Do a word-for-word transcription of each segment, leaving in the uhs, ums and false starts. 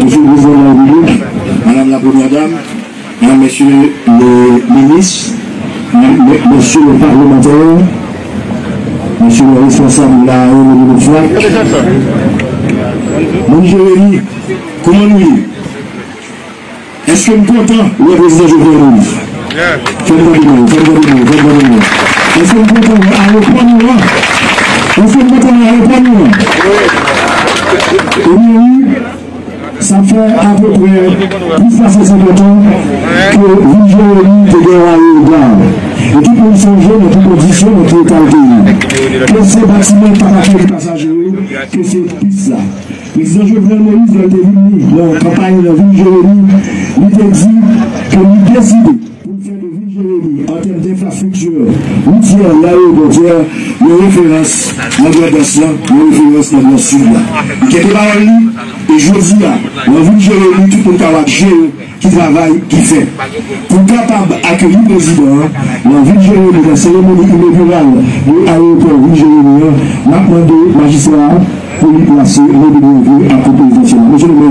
Monsieur le Président de la République, Madame la Première Dame, Mesdames, Messieurs les ministres, Messieurs les parlementaires, Messieurs les responsables de la Réunion de Frak, Moun Jeremi, kòman nou ye? Èske n kontan wè Prezidan Jovenel Moïse? Fè m tande mwen, fè m tande mwen, fè m tande mwen. Èske n kontan wè ayewopò nou an? Èske n kontan wè ayewopò nou an? Ebyen wi, sa fè apeprè plis pase senkant an ke vil Jeremi te gen yon ayewopò. E tout moun sonje nan ki kondisyon, nan ki eta l te ye. Ke se batiman k t ap akeyi pasaje yo, ke se bis la. Prezidan Jovenel Moïse, lè l te vini nan kanpay nan vil Jeremi, li te di ke li deside pou l fè de vil Jeremi, an tèm denfrastrikti woutyè e ayewopòtyè, yon referans nan Grandans lan, yon referans nan Gran Sid la. Li kenbe pawòl li, e jodi a, nan vil Jeremi, tout moun ka wè ak je yo ki travay ki fèt. Pou kapab akeyi prezidan an nan vil Jeremi, nan seremoni inogiral de ayewopò vil Jeremi an, n ap mande majistra a pou li plase mo de byenveni ak kont prezidansyèl la. Mesye le mè.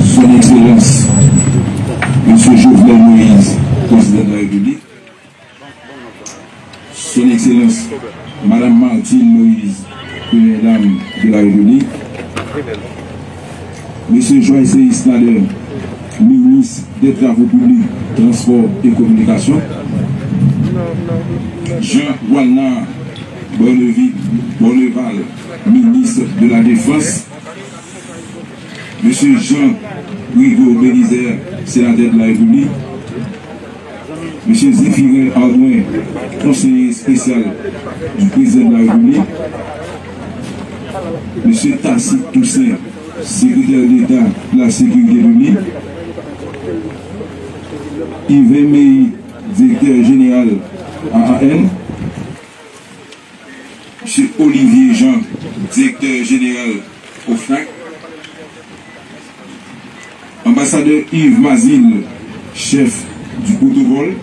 Son Excellence, Mesye Jovenel Moïse, Prezidan de la Repiblik. Son Excellence, Madame Martine Moïse, Première Dame de la République. Mesye Joyce Nader, Minis dè Travo Piblik, Transpò e Kominikasyon. Jean Walnar Bornevin-, Borneval, Minis de la Defans. Mesye Jean Rigaud Belizaire, Senatè de la Repiblik. Mesye Zéphirin Ardouin, Konseye Espesyal di Prezidan de la Repiblik. Mesye Tacite Toussaint, Sekretè Deta de la Sekirite Piblik. Yvain Meï, Direktè Jeneral A A N. Mesye Olivier Jean, Direktè Jeneral OFNAC. Anbasadè Yves Mazil, Chèf di Pwotokòl.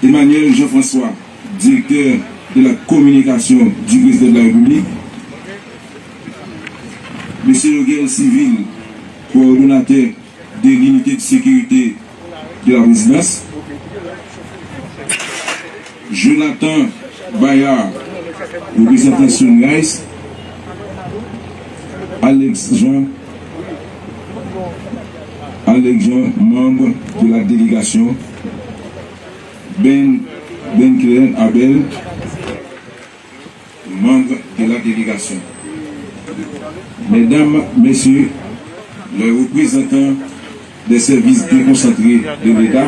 Emmanuel Jean-François, Direktè de la Kominikasyon di Prezidan de la Repiblik. Mesye Yoguel Civil, Kowòdonatè de l'Unité de Sécurité de la Présidence. Jonathan Bayard, reprezantan Sunrise. Alex Jean, Alex Jean, manm de la delegasyon. Ben, Ben Claire Abel, manm de la delegasyon. Medam, Mesye, les représentants des services déconcentrés de l'État,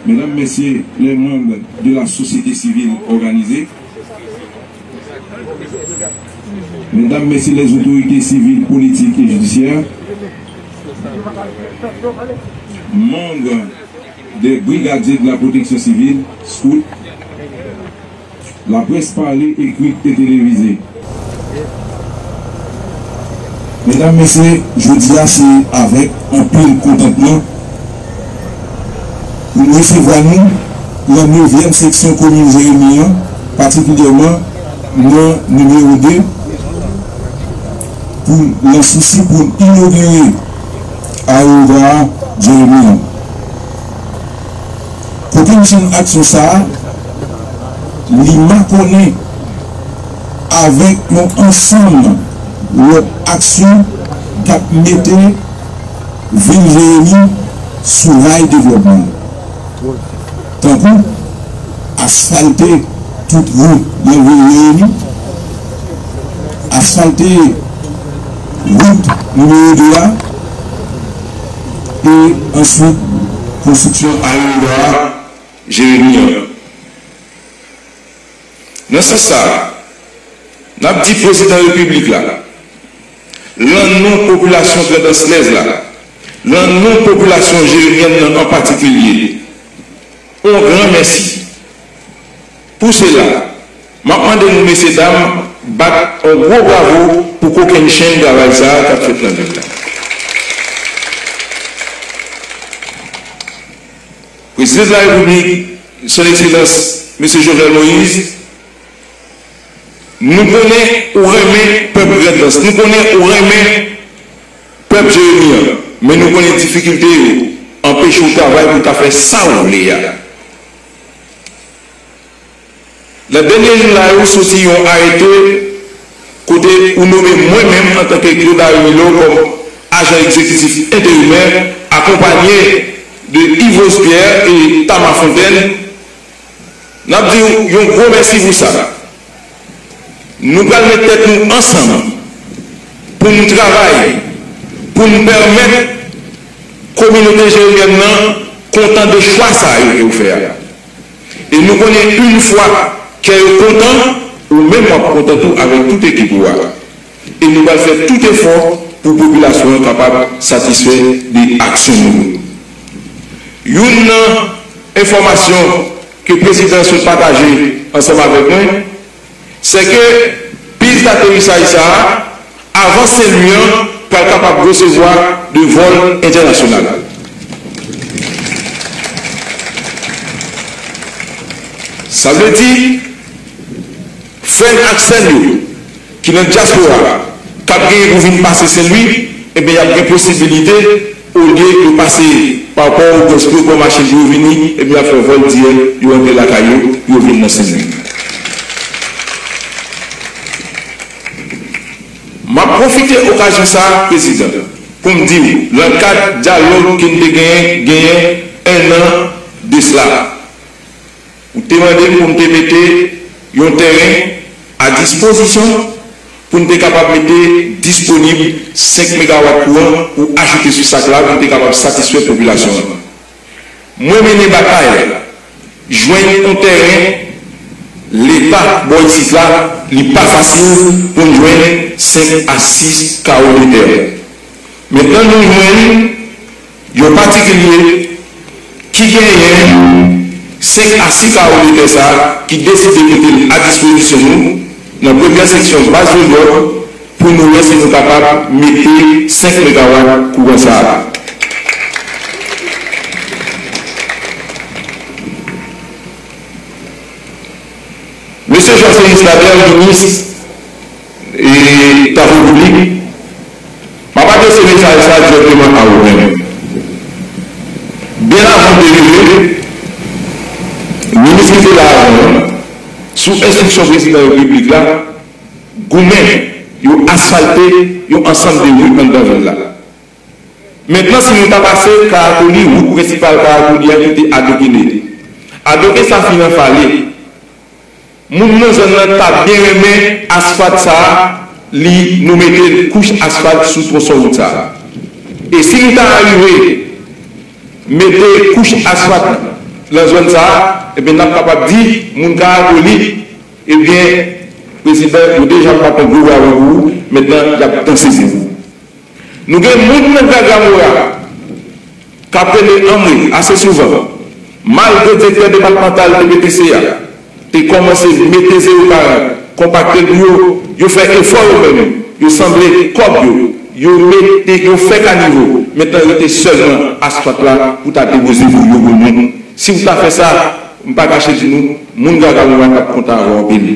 Medam, Mesye, les membres de la société civile organisée, Medam, Mesye, les autorités civiles, politiques et judiciaires, membres des brigadiers de la protection civile, scout, laprès parlée, écrite et télévisée. Medam, Mesye, jodi a se avèk anpil kontantman pou n resevwa nou nan nevyèm seksyon komin Jeremi an, patikilyèman nan nimewo de, pou, nan sousi pou n inogire ayewopò Jeremi an. Potans aksyon sa a, li makonnen avèk yon ansanm lòt aksyon k ap mete vil Jeremi sou ray devlòpman. Tankou asfalte tout wout nan vil Jeremi, asfalte wout nimewo de a, e answit konstriksyon ayewopò Jeremi an. Nan sans sa a, n ap di Prezidan Repiblik la, lan non popilasyon Grandans Lèz la, lan non popilasyon jeremyèn nan an patikilye, yon gran mèsi. Pou sela, m ap mande nou, mesyedam, bat yon gwo bravo pou kokennchenn travay sa a k ap fèt nan vil la. Prezidan de la Repiblik, Son Ekselans, Mesye Jovenel Moïse, nou konnen ou renmen pèp Grandans, nou konnen ou renmen pèp Jeremi an, men nou konnen difikilte yo anpeche w travay pou w ta fè sa w vle a. Nan dènye jou la yo soti yon arete kote ou nome mwen menm antanke Claude Arumilo kòm ajan egzekitif enterimè, akonpanye de Yvos Pierre e Tama Fontaine. N ap di w yon gwo mèsi pou sa. Nou pral met tèt nou ansanm pou n travay, pou n pèmèt kominote jeremyèn nan kontan de chwa sa yo ke w fè a. E nou konnen yon fwa kè yo kontan, ou menm w ap kontan tou avèk tout ekip ou a. E nou pral fè tout efò pou popilasyon an kapab satisfè de aksyon nou yo. Youn nan enfòmasyon ke prezidan sot pataje ansanm avèk mwen, se ke pis daterisaj sa a, avan Senlwi an, pral kapab resevwa de vòl entènasyonal. Sa vle di, frè n ak sè n yo ki nan dyaspora a, k ap genyen pou vin pase Senlwi, ebyen, y ap gen posibilite, olye yo pase pa pò Oganns pou yo pran machin pou yo vini, ebyen, y ap fè vòl dirèk, yo antre lakay yo, yo vin nan Senlwi. M ap pwofite okazyon sa a, Prezidan, pou m di w, nan kad dyalòg ke n te genyen, genyen en an de sila, ou te mande m pou m te mete yon tèren a dispozisyon pou n te kapab mete disponib senk megawat kouran pou ajoute sou sa k la pou n te kapab satisfè popilasyon an. Mwen mennen batay la, jwenn yon tèren Leta bò isit la, li pa fasil pou n jwenn senk a sis kawo de tè. Mentnan nou jwenn yon patikilye ki genyen senk a sis kawo de tè sa a, ki deside mete l a dispozisyon nou nan premyè seksyon Baz Lodwòg pou nou wè si nou kapab mete senk megawat kouran sa a. Mesye Jean Félix Nadel, minis e, Travo Piblik, m ap adrese mesaj sa a dirèkteman a ou menm. Byen avan w te rive, minis ki te la avan w, sou enstriksyon prezidan repiblik la, goumen, yo asfalte yon ansanm de ri anndan vil la. Mentnan, si nou ta pase Karakoli, wout prensipal Karakoli a ki te adokene. Adoken sa fin anfale. Moun nan zòn nan ta byen renmen asfalt sa a, li, nou mete kouch asfalt sou twonson wout sa a. E si nou ta rive mete kouch asfalt nan zòn sa a, ebyen, n ap kapab di moun Karakoli, ebyen, prezidan, yo deja frape gwo bravo pou ou, mentnan, y ap danse pou ou. Nou gen moun nan Gagramora k ap rele anmwe ase souvan, malgre direktè depatmantal T P T C a te kòmanse mete zewo karant, konpakte l pou yo, yo fè efò yo menm, yo sanble kòb yo, yo mete, yo fè kanivo, mentnan rete sèlman asfalt la pou ta depoze pou yo pou nou. Si w ta fè sa, m pa kache di nou, moun Gagramora t ap kontan avè w anpil.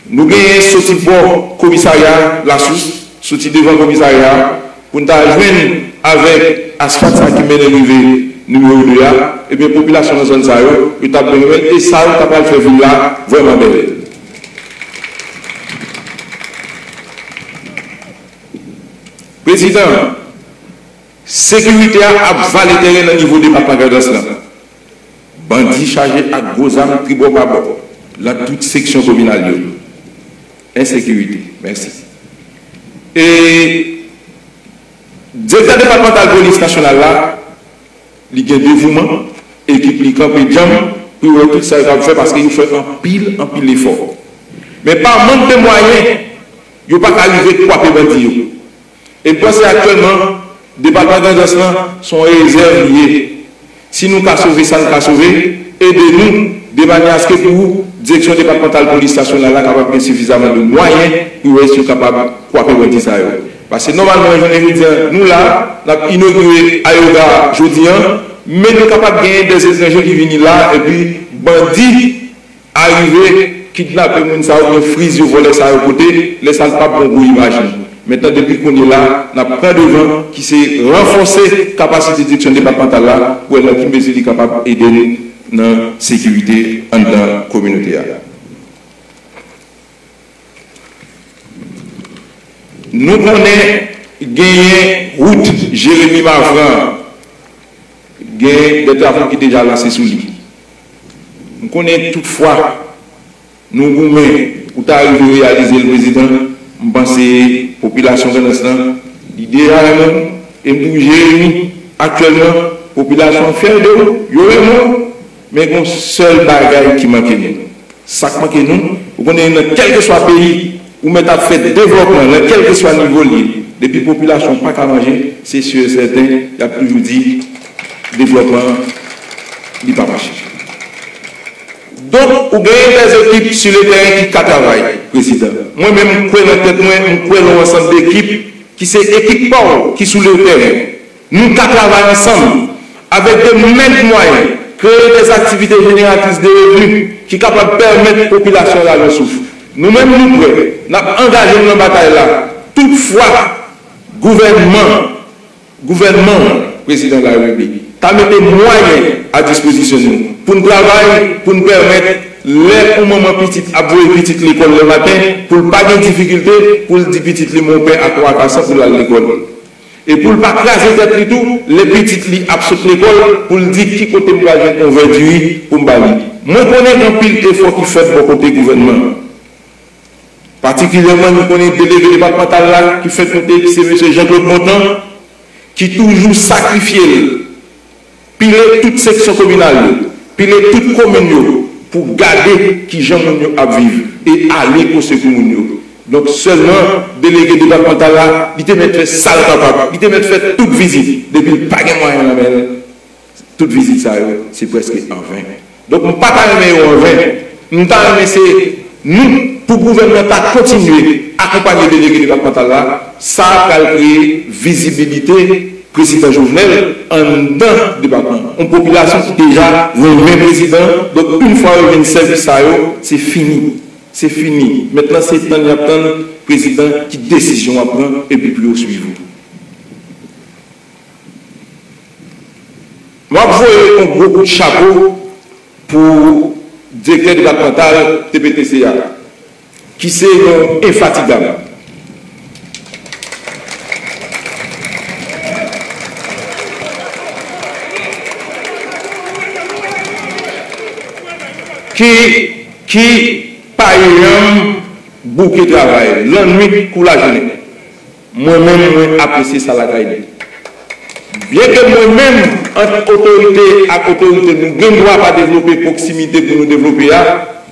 Nou genyen soti bò komisarya Lasous, soti devan komisarya a, pou n ta jwenn avèk asfalt sa ki mennen rive nimewo de a, ebyen, popilasyon nan zòn sa yo, yo t ap byen renmen, e sa yo ta pral fè vil la vrèman bèl. Prezidan, sekirite a ap vale teren nan nivo depatman Grandans lan. Bandi chaje ak gwo zam tribò pabò, lan tout seksyon kominal yo. Ensekirite. Mèsi. E direktè depatmantal polis nasyonal la, li gen devouman, ekip li kanpe djanm, pou yo wè tout sa yo kab fè, paske yo fè anpil, anpil efò. Men pa mank de mwayen, yo pa ka rive kwape bandi yo. E m panse aktyèlman, depatman Grandans lan se yon rezèv li ye. Si nou ka sove sa n ka sove, ede nou de manyè aske pou direksyon depatmantal polis nasyonal la kapab gen sifizaman de mwayen pou wè si yo kapab kwape bandi sa yo. Paske nòmalman, jounen jodi a, nou la, n ap inogire Ayoga jodi a, men nou kapab genyen de etranje ki vini la, epi bandi arive kidnape moun sa yo, oubyen friz yo, vòlè sa yo pote, lè sa l p ap bon pou imaj nou. Mentnan, depi kounye la, n ap pran devan, ki se ranfòse kapasite direksyon depatmantal la, pou wè nan ki mezi li kapab ede n nan sekirite anndan kominote a. Nou konnen genyen wout Jeremi Mavran an, gen de travo ki deja lanse sou li. M konnen tout fwa nou goumen pou ta rive reyalize l, Prezidan, m panse popilasyon Grandans lan, li deja renmen w, e m di w, Jeremi, aktyèlman, popilasyon an fyè de ou, yo renmen w, men gen yon sèl bagay ki manke nou. Sa k manke nou, ou konnen nan kèlkeswa peyi, ou mèt ap fè devlòpman nan kèlkeswa nivo l ye, depi popilasyon pa ka manje, se si e sèten, y ap toujou di devlòpman an, li pa mache. Donk, ou genyen dèzekip sou le tèren ki ka travay, Prezidan. Mwen menm, m kwè nan tèt mwen, m kwè nan yon ansanm dekip ki se ekip pa w ki sou le tèren. Nou ka travay ansanm, avèk de mèg mwayen, kreye dèzaktivite jeneratris de revni ki kapab pèmèt popilasyon an rale yon souf. Nou menm, nou prè, n ap angaje n nan batay la. Toutfwa, gouvènman, gouvènman an, Prezidan Larepiblik, ta mete mwayen a dispozisyon nou pou n travay, pou n pèmèt lè yon manman pitit ap voye pitit lekòl lè maten, pou l pa gen difikilte pou l di pitit li, "Mon pè a twa ka san pou l al lekòl." E pou l pa kraze tèt li tou, lè pitit li ap sot lekòl, pou l di, "Ki kote m pral jwenn yon vè diri pou m ba li?" Mwen konnen gen anpil efò ki fèt bò kote gouvènman an. Patikilyèman, nou konnen delege depatmantal la ki fèt kote, ki se mesye Jean Claude Bontemps, ki toujou sakrifye l, pile tout seksyon kominal yo, pile tout komin yo, pou gade kijan moun yo ap viv e ale osekou moun yo. Donk, sèlman, delege depatmantal la, li te mèt fè sa l kapab, li te mèt fè tout vizit, depi l pa gen mwayen nan men l, tout vizit sa yo, se prèske anven. Donk, m pa ta renmen yo anven. M ta renmen se nou, pou gouvènman ta kontinye akonpanye delege depatmantal la, sa pral kreye vizibilite Prezidan Jovenel anndan depatman an. Yon popilasyon ki deja renmen prezidan an, donk, yon fwa yo jwenn sèvis sa yo, se fini. Se fini. Mentnan, se tann y ap tann prezidan ki desizyon w ap pran, epi pou yo swiv ou. M ap voye yon gwo kout chapo pou direktè depatmantal T P T C a, ki se yon enfatigab, ki, ki pa janm bouke travay, lannwit kou lajounen. Mwen menm, mwen apresye sa lakay li. Byenke mwen menm, ant otorite ak otorite, nou gen dwa pa devlope pwoksimite pou nou devlope a,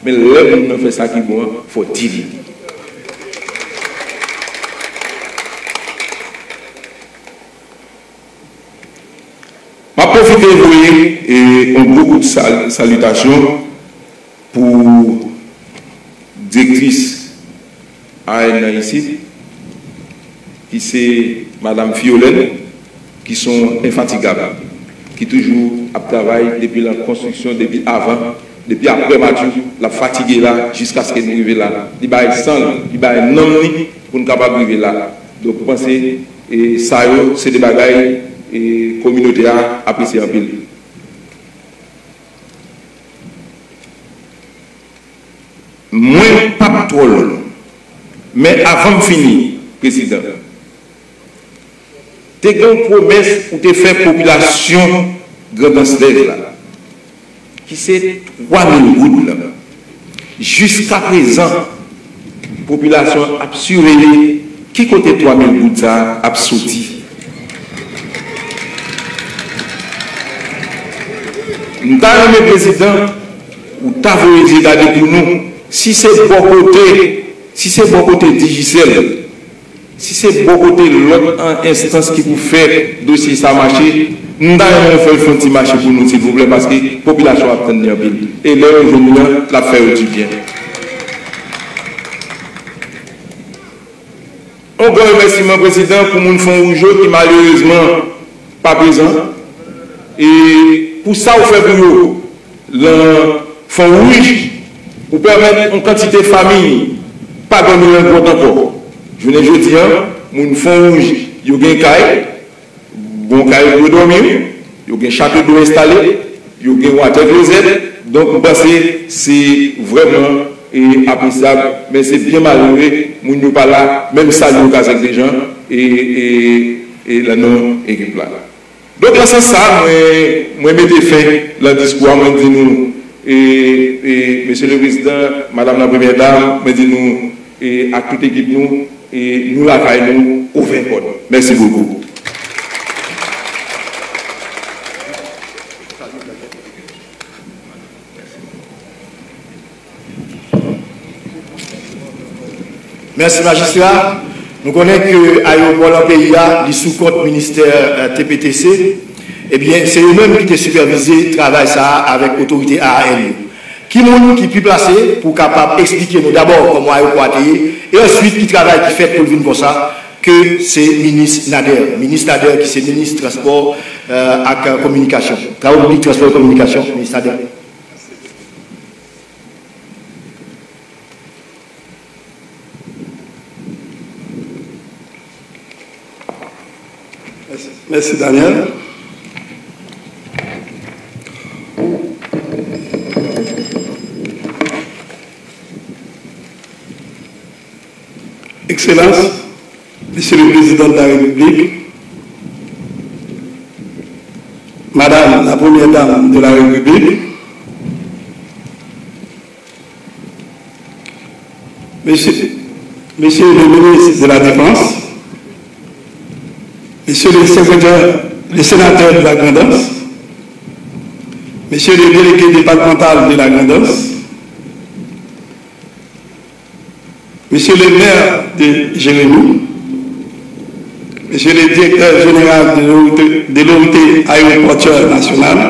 men lè moun nan fè sa ki bon an, fò di li. M ap pwofite voye, e, yon gwo kout sal-, salitasyon pou direktris A N nan isit, ki se Madanm Fiolène, ki se yon enfatigab, ki toujou ap travay depi nan konstriksyon, depi avan, depi aprè Matyou, l ap fatige la, jiskaske nou rive la. Li bay san l, li bay nanm li pou n kapab rive la. Donk, m panse, e, sa yo, se de bagay, e, kominote a apresye anpil. Mwen p ap twò long, men avan m fini, Prezidan, te gen yon pwomès ou te fè popilasyon Grandans Lès la, ki se twa mil goud lan. Jiskaprezan, popilasyon an ap siveye ki kote twa mil goud sa a ap soti. M ta renmen, Prezidan, Ou ta voye je gade pou nou, si se bò kote, si se bò kote Digicel, si se bò kote lòt an enstans ki pou fè dosye sa mache, m ta renmen w fè l fè yon ti mache pou nou silvouplè, paske popilasyon ap tann li anpil. E lè yo jwenn li an, l ap fè yo dibyen. Yon gran remèsiman, Prezidan, pou moun Fon Wouj yo ki malerezman pa prezan. E pou sa w fè pou yo lan Fon Wouj, ou pèmèt yon kantite fanmi pa dòmi nan gwòt ankò. Jounen jodi a, moun Fon Wouj yo gen kay, bon kay pou yo dòmi, wi. Yo gen chato dlo enstale, yo gen water closet. Donk, m panse se vrèman, e, apresyab, men se byen malere, moun yo pa la, menm salye yo ka sèk dejan, e, e, e nan non ekip la. Donk, nan sans sa, mwen, mwen mete fen lan diskou a, mwen di nou, e, e, Mesye le Prezidan, Madanm la Premyè Dam, mwen di nou, e, ak tout ekip nou, e, nou lakay nou, ouvè pòt. Mèsi bokou. Mèsi, majistra. Nou konnen ke ayewopò lan peyi a, li sou kont ministè, eh, T P T C. Ebyen, se yo menm ki te sipèvize travay sa a avèk otorite A A N yo. Ki moun ki pi plase pou kapab eksplike nou dabò kòman ayewopò a te ye, e answit ki travay ki fèt pou l vin konsa, ke se minis Nader. Minis Nader ki se minis transpò, eh, ak kominikasyon. Travo piblik, transpò e kominikasyon, minis Nader. Mèsi, Daniel. Ekselans, Mesye le Prezidan de la Repiblik, Madanm la Premyè Dam de la Repiblik, Mesye, Mesye le Minis de la Defans, Mesye le Sekretè, le Senatè de la Grandans, Mesye le Delege Depatmantal de la Grandans, Mesye le Mè de Jeremi, Mesye le Direktè Jeneral de l'Otorite, de l'Otorite Ayewopotyè Nasyonal,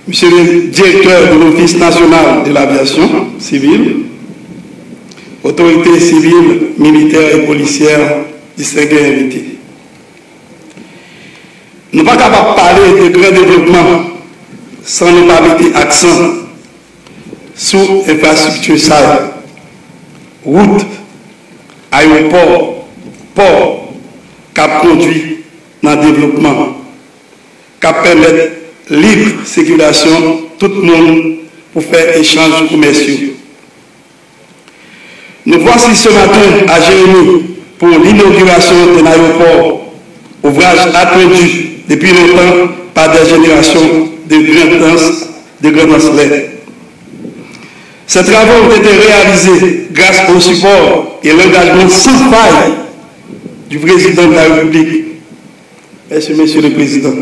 Mesye le Direktè de l'Office National de l'Aviation Civile, otorite sivil, militè e polisyè, distenge envite. Nou pa kapab pale de gran devlopman san nou pa mete aksan sou enfrastrikti sa yo, wout, ayewopò, pò, k ap kondui nan devlopman, k ap pèmèt lib sikilasyon tout moun pou fè echanj komèsyal. Nous voici ce matin à Jérémie pour l'inauguration d'un aéroport, ouvrage attendu depuis longtemps par des générations de Grandans, de Grandanselè. Ces travaux ont été réalisés grâce au support et l'engagement sans faille du président de la République, Mèsi, Mesye le Président.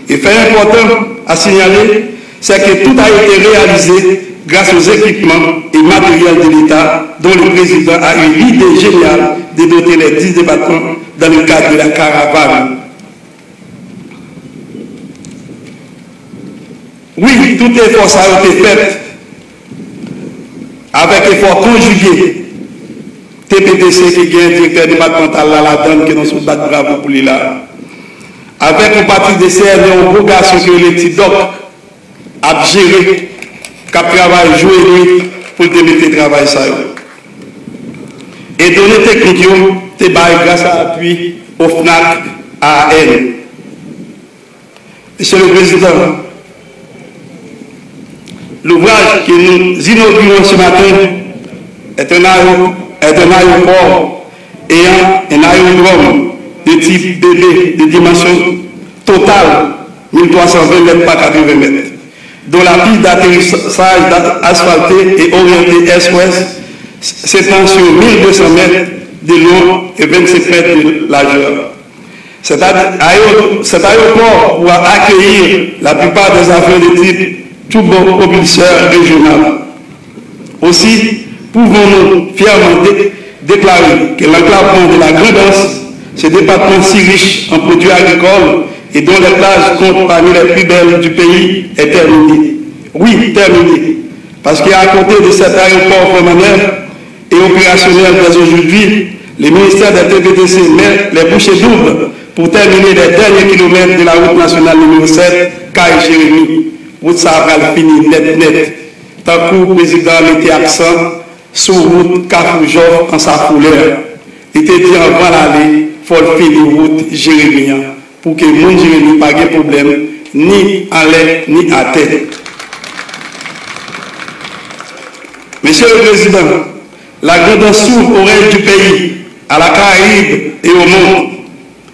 E fè enpòtan a sinyale, c'est que tout a été réalisé grâce aux équipements et matériels de l'État dont le président a eu l'idée géniale de doter les dix départements dans le cadre de la caravane. Wi, tout efò sa yo te fèt avèk efò konjige T P T C ki gen direktè depatmantal la ladann, ke nou sot bat bravo pou li la. Avèk yon pati de C N R, yon gwo gason ki rele Ti Dòk, ap jere, k ap travay jou e nwit pou l te mete travay sa yo. E done teknik yo te bay gras a apui OFNAC A A N. Monsieur le Président, l'ouvrage que nous inaugurons ce matin est un aéro-, est un aéroport ayant un aérodrome de type bébé de dimension totale mille trois cent vingt mètres par quatre-vingts mètres, dont la piste d'atterrissage asphaltée et orientée est-ouest s'étend sur mille deux cents mètres de long et vingt-sept mètres de largeur. Cet aé-, aéro-, cet aéroport pourra accueillir la plupart des avions de type Tout bon pwopilsè rejyonal. Osi, pouvons-nous fièrement dé- déclarer que l'enclavement de la Grande Anse, ce département si riche en produits agricoles et dont les plages comptent parmi les plus belles du pays, est terminé. Oui, terminé. Parce qu'à côté de cet aéroport flambant neuf et opérationnel dès aujourd'hui, le ministère des T P T C met les bouchées doubles pour terminer les derniers kilomètres de la route nationale numéro sept, Kay Jérémie. Wout sa a pral fini nèt nèt. Tankou prezidan an mete aksan sou wout Kafou Jòf an Safou Lè, li te di anvan l ale, fò l fini wout Jeremi an, pou ke moun Jeremi pa gen pwoblèm ni anlè ni atè. Monsieur le Président, la Grande Anse s'ouvre au reste du pays, à la Caraïbe et au monde.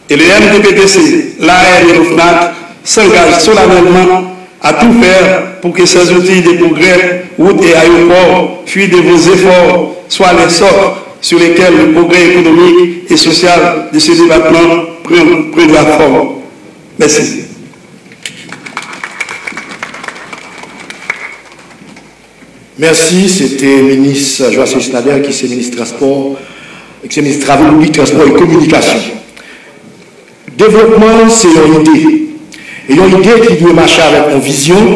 Et le M T P T C, l'A N et l'OFNAC s'engagent solennellement à tout faire pour que ces outils de progrès, routes et aéroports, fruits de vos efforts, soient les socles sur lesquels le progrès économique et social de ce département prend- prendra forme. Merci. Mèsi, se te minis Joassuis Nader ki se minis transpò, ki se minis travo piblik, transpò e kominikasyon. Devlopman se yon ide. E yon ide ki dwe mache avèk yon vizyon,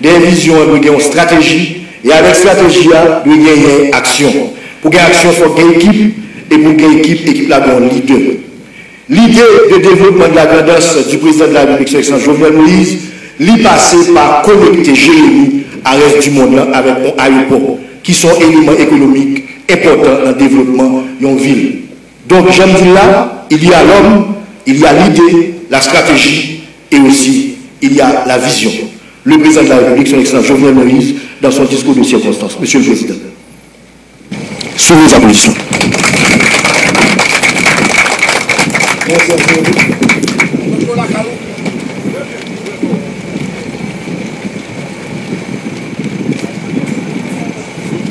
dèyè vizyon an dwe gen yon estrateji, e avèk estrateji a dwe genyen aksyon. Pou gen aksyon fòk gen ekip, e pou gen ekip, ekip la dwe yon lidè. Lide de devlopman de la Grandans di Prezidan de la Repiblik Son Ekselans Jovenel Moïse, li pase pa konekte Jeremi a rès di mond lan avèk yon ayewopò, ki se yon eleman ekonomik enpòtan nan devlopman yon vil. Donk, jan m di l la, il y a l'homme, il y a l'idée, la stratégie et aussi il y a la vision. Le Président de la République, Son Excellence Jovenel Moïse, dans son discours de circonstance. Monsieur le Président. Sous vos applaudissements.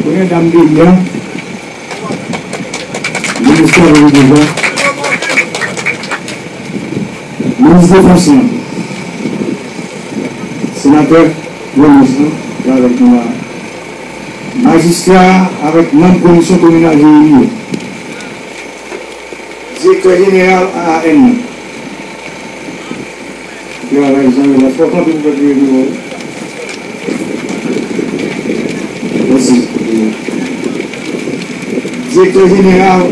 Premye dam peyi a, minis travay piblik la, minis defans lan, senatè Ramos lan ki avèk nou la a, majistra avèk manm komisyon kominal Jeremi yo, direktè jeneral A A N nan, travay jan yo la fò kanpe pou pèp yo ede w. Mèsi. Direktè jeneral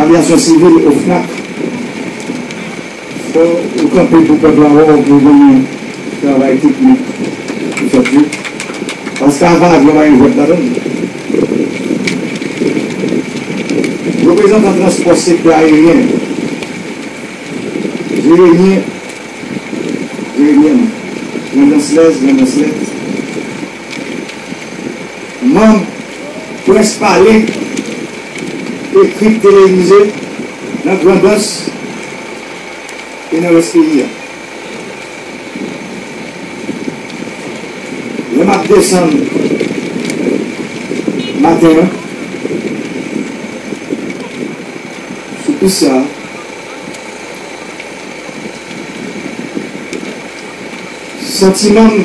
avyasyon sivil, OFNAC, fò ou kanpe pou pèp la wè w pou w konnen travay teknik ki fèt yo. Paske avan avyon pa gen jwèt ladan l. Reprezantan transpò sektè ayeryen, Jeremyen, Jeremyèn, Grandans Lès, Grandans Lès, manm prens pale, ekri, televize nan Grandans e nan rès peyi a. Lè m ap desann maten an sou pis la, santiman m,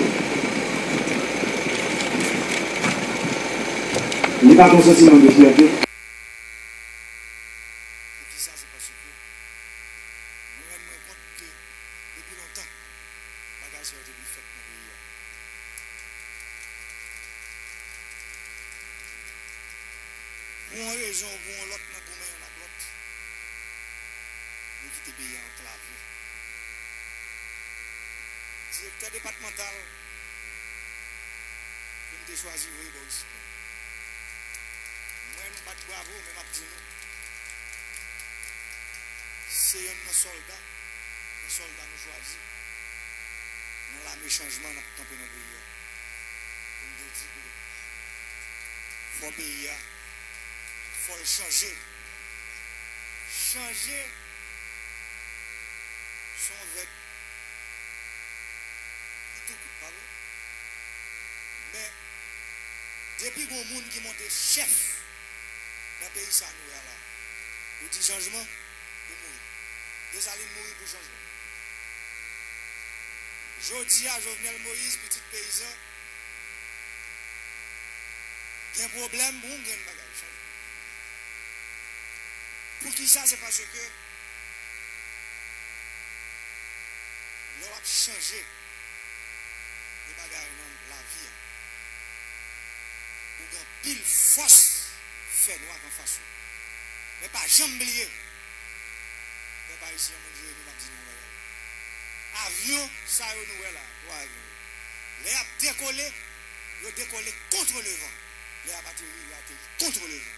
li pa t yon santiman de fyète. Poukisa? Se paske mwen rann mwen kont ke depi lontan, bagay sa yo te dwe fèt nan peyi a. Pou yon rezon ou pou yon lòt, nan goumen youn ak lòt, nou kite peyi a anklave. Direktè depatmantal ke m te chwazi voye bò isit la, mwen, m bat bravo, men m ap di nou, se yonn nan sòlda, nan sòlda nou chwazi nan lame chanjman n ap kanpe nan peyi a. Pou m te di ke fò peyi a, fò l chanje. Chanje se yon vèb ki tou kout, pa vre? Men, depi gon moun ki monte chèf nan peyi sa nou ye a la, ou di chanjman, ou mouri. Desalin mouri pou chanjman. Jodi a, Jovenel Moïse, pitit peyizan, Gen pwoblèm pou yon grenn bagay chanje. Poukisa? Se paske lè w ap chanje de bagay nan lavi a, ou gen anpil fòs fènwa k anfas ou. Men pa janm bliye, pèp ayisyen, moun Jeremi, m ap di nou yon bagay. Avyon sa yo nou wè la, twa avyon yo, lè y ap dekole, yo dekole kont le van. Lè y ap ateri, yo ateri kont le van.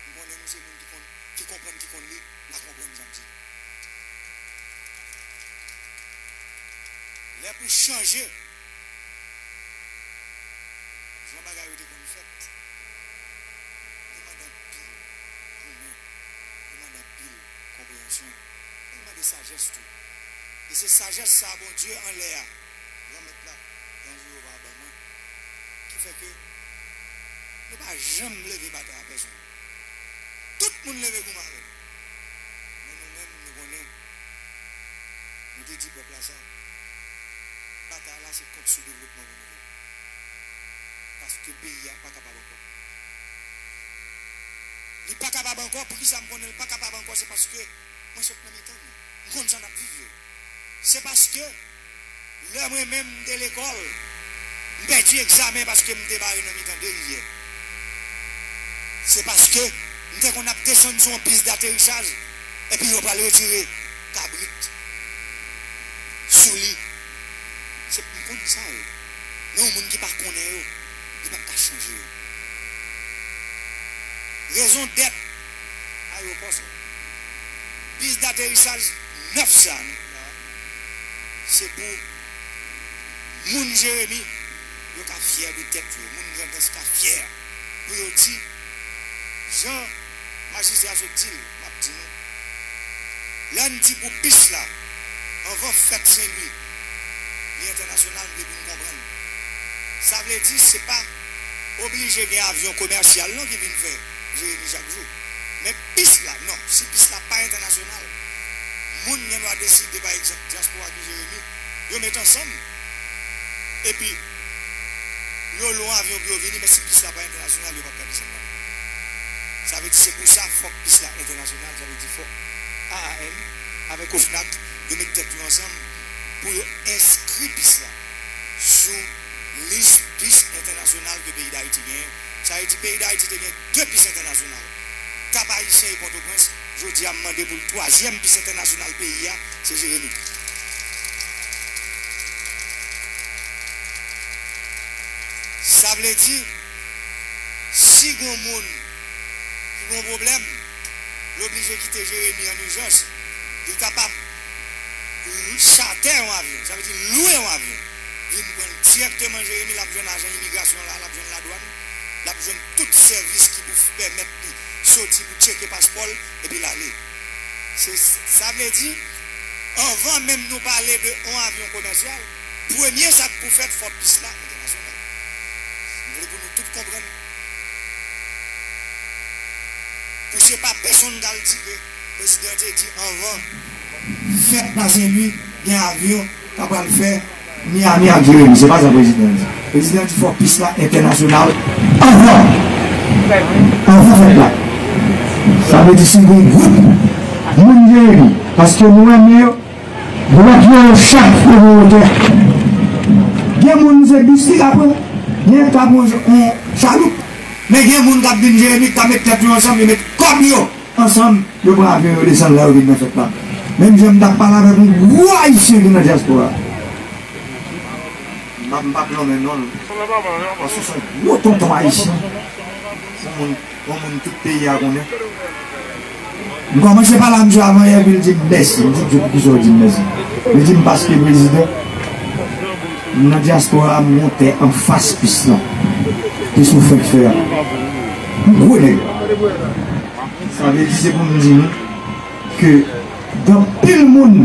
M konnen nou se moun ki konn, ki konprann, ki konn li, n a konprann sa m di nou. Lè pou chanje, jan bagay yo te konn fèt, li mande anpil goumen, li mande anpil konpreyansyon, li mande sajès tou. E se sajès sa a Bondye anlè a, Granmèt la, Gran Jewova a ban mwen, ki fè ke nou pa janm leve batay a pèsonn. Tout moun leve goumen avè nou. Men nou menm, nou konnen, nou te di pèp la sa, batay la se kont soudevlopman pou nou fè. Paske peyi a pa kapab ankò. Li pa kapab ankò, poukisa m konnen l pa kapab ankò? Se paske mwen sot nan mitan nou. M konn jan n ap viv yo. Se paske lè mwen menm m te lekòl, m pèdi egzamen paske m te bare nan mitan de rivyè. Se paske m te konn ap desann sou yon pis daterisaj, epi yo pral retire kabrit sou li. Se, m konn sa yo. Men yon moun ki pa konnen yo, li p ap ka chanje yo. Rezon dèt ayewopò sa, pis daterisaj nèf sa, se pou moun Jeremi yo ka fyè de tèt yo, moun Grandans ka fyè pou yo di, jan majistra sot di l, m ap di nou. Lè n di pou pis la, anvan fèt Senlwi, li entènasyonal, m vle pou n konprann. Sa vle di, se pa oblije gen avyon komèsyal non ki vin fè Jeremi chak jou. Men pis la, non, si pis la pa entènasyonal, moun gen dwa deside, pa egzanp, dyaspora ki Jeremi, yo met ansanm, epi yo lwe yon avyon pou yo vini, men si pis la pa entènasyonal, yo p ap ka desann la. Sa vle di, se pou sa, fòk pis la entènasyonal, sa vle di, fòk A A N avèk OFNAC, yo met tèt yo ansanm pou yo enskri pis la sou lis pis entènasyonal ke peyi Dayiti genyen. Sa vle di, peyi Dayiti te gen de pis entènasyonal, Kap Ayisyen e Pòtoprens. Jodi a, m mande pou l twazyèm pis entènasyonal peyi a, se Jeremi. Sa vle di, si gon moun ki gon pwoblèm, li oblije kite Jeremi an ijans, li kapab chate yon avyon, sa vle di lwe yon avyon, vin pran l dirèkteman Jeremi, l ap jwenn ajan imigrasyon la, l ap jwenn ladwàn, l ap jwenn tout sèvis ki pou pèmèt li soti pou tcheke paspò l, epi l ale. Se, sa vle di, anvan menm nou pale de yon avyon komèsyal, premye sa k pou fèt, fò pis la entènasyonal. M vle pou nou tout konprann. Pou se pa pèsonn k al di ke prezidan te di anvan fèt la Senlwi, gen avyon k ap pral fè Miami ak Jeremi. Se pa sa prezidan di. Prezidan di fò pis la entènasyonal anvan, anvan fèt la. Sa vle di si gon gwoup moun Jeremi, paske nou renmen yo, dwèt yo, yo chak yo gen wotè. Gen moun se bis li ka pran, gen ka pran yon chaloup. Men gen moun k ap vin Jeremi, k ka met tèt yo ansanm, yo met kòb yo ansanm, yo pran avyon, yo desann la, yo vin nan fèt la. Menm jan m t ap pale avèk yon gwo ayisyen ki nan dyaspora. M p ap, m p ap nonmen non l. Paske se yon gwo tonton ayisyen. Se yon moun, yon moun tout peyi a konnen. M kòmanse pale a misye avan yè, epi l di m mèsi. M di, "Dye, poukisa w di m mèsi?" Li di m, "Paske prezidan, m nan dyaspora a, m gon tè anfas pis lan. Pis ou fèk fè a. M gwo nèg." Sa vle di se pou m di nou ke gen anpil moun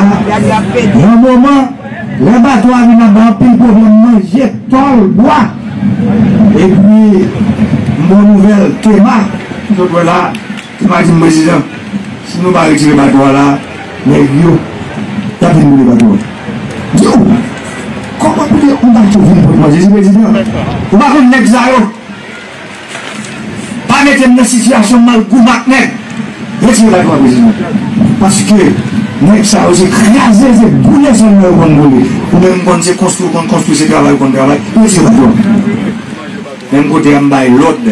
Nan moman, lè bato a vin ap bay anpil pwoblèm manje, tòl, bwa. Epi, m bon nouvèl, Tema, sot wè la, Tema di m, prezidan, si nou pa retire bato a la, nèg yo, y ap vin boule bato a. M di, o, kòman pou yon bato vin pot manje, di prezidan? Ou pa konn nèg sa yo? Pa mete m nan sitiyasyon m al goumen ak nèg. Retire bato a, prezidan. Paske nèg sa yo se kraze, se boule sèlman yo konn boule. Ou menm konn se konstwi, ou konn konstwi, se travay, ou konn travay. Retire bato a. Menm kote a, m bay lòd.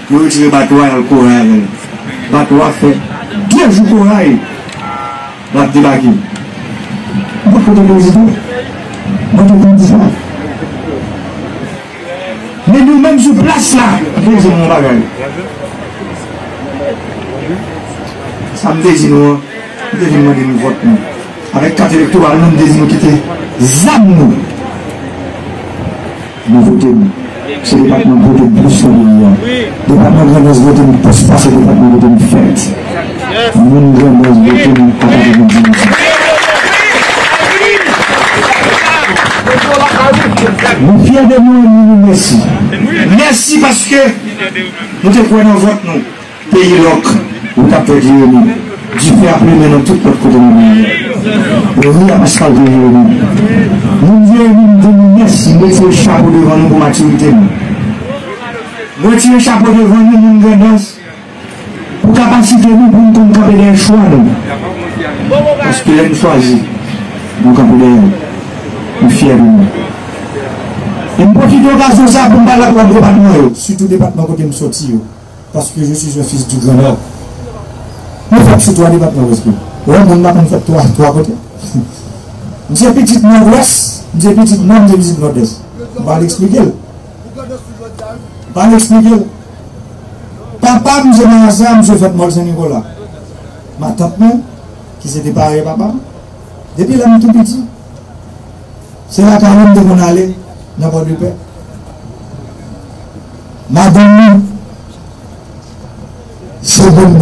Yo retire bato a, y al koray avè l. Bato a fè de jou koray. L ap debake. Mwen kote prezidan. Mwen te konn di sa. Men nou menm sou plas la, m te di nou yon bagay. Sa m te di nou an, m te vin mande nou vòt nou. Avèk kat elektoral nou, m te di nou kite zam nou. Nou vote m. Se depatman m vote m plis nan peyi a. Depatman Grandans vote m plis pase depatman kote m fèt. Moun Grandans vote m a katrevenndis pou san. Nou fyè de nou e nou di nou mèsi. Mèsi paske nou te kwè nan vòt nou. Peyi lòk, wout ap fèt Jeremi. Dife ap limen nan tout lòt kote nan peyi a. Ri ap asfalte Jeremi. Moun Jeremi, m di nou mèsi, m retire chapo devan nou pou matirite nou. M retire chapo devan nou, moun Grandans, pou kapasite nou pou n konn kanpe dèyè chwa nou. Paske lè n chwazi, nou kanpe dèyè l. M fyè de nou. E m pwofite okazyon sa a pou m pale ak lòt depatman yo, sitou depatman kote m soti yo. Parce que je suis un fils du Grand Nord. Nou fèt sou twa depatman prèske. Wè, moun pa konn fèt twa, twa kote. M se pitit Nòdwès, m se pitit Nò, m se pitit Nòdès. M pa al eksplike l. M pa al eksplike l. Papa m se Marasa, m se fèt Mòl Sen Nikola. Matant mwen, ki se te parèy papa m, depi lè m tou piti, se lakay li m te konn ale nan Pòdepè. Madanm mwen, se Bòn Nò.